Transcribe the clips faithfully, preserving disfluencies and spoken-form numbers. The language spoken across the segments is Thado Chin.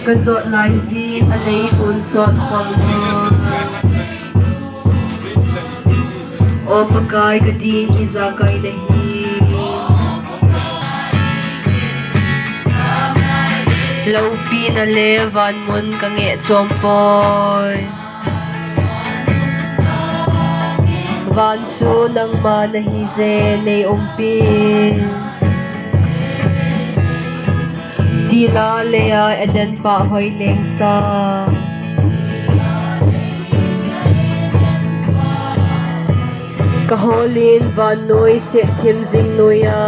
Kajot laijin alei pun sot khol mo. O Pakai, kadin ijakai nahi. Loupina le vanmun kangeh chompoi. Van chu nangma nahi je, nei umpi. Tila leia Eden pah hoi lengsa. Kaholin vannoi set thim jing noia.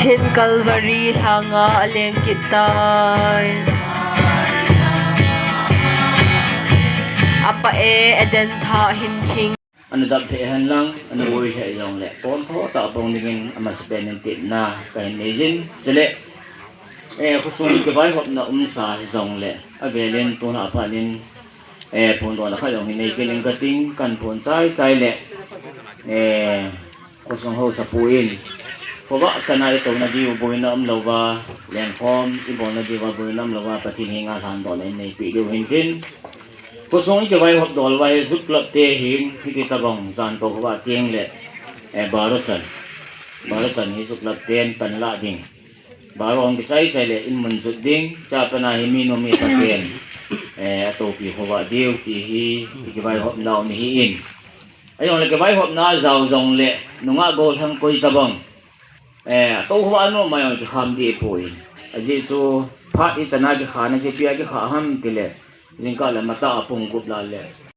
Hin Calvary lhanga aleng kit tai. Apa e, Eden thah hin thing. Ana dap thei hen lang, ana boi thei jong le, pon tho ta pong dingin, ama sepen in titna, kahin nei jin, chule, eh, khosung kivaihopna umsa hi jong le, avelin tuna phanin, eh, phun dona kha jong hi nei kit in kating, kan phun chai chai le, eh, Khosung haosapu in, khovah chana itouna diu boina umlouva, lengkhom ibolna diuva boina umlouva, Pathen henga lhandohna in neipe diu hintin. Khosung ikivaihop dol uva hi Youth Club te hin, hiti tabang, jan tou khovah teng le, eh, baro chan. Baro chan hi Youth Club ten kan lah ding. Baro hung kichai chai le in mun jot ding, chapena hi minu mipa ten, eh, atoupi khovah diu ti hi, ikivaihopna um hi in. Ahijongle kivaihopna jao jongle, nungah gollhang koi tabang. Eh, atou khovah a nom mai jong kikham dih poi. Ajeh chu, phat ichan a kikhana kipi a kikha ham tile, jingkah le matah a pung gup la le.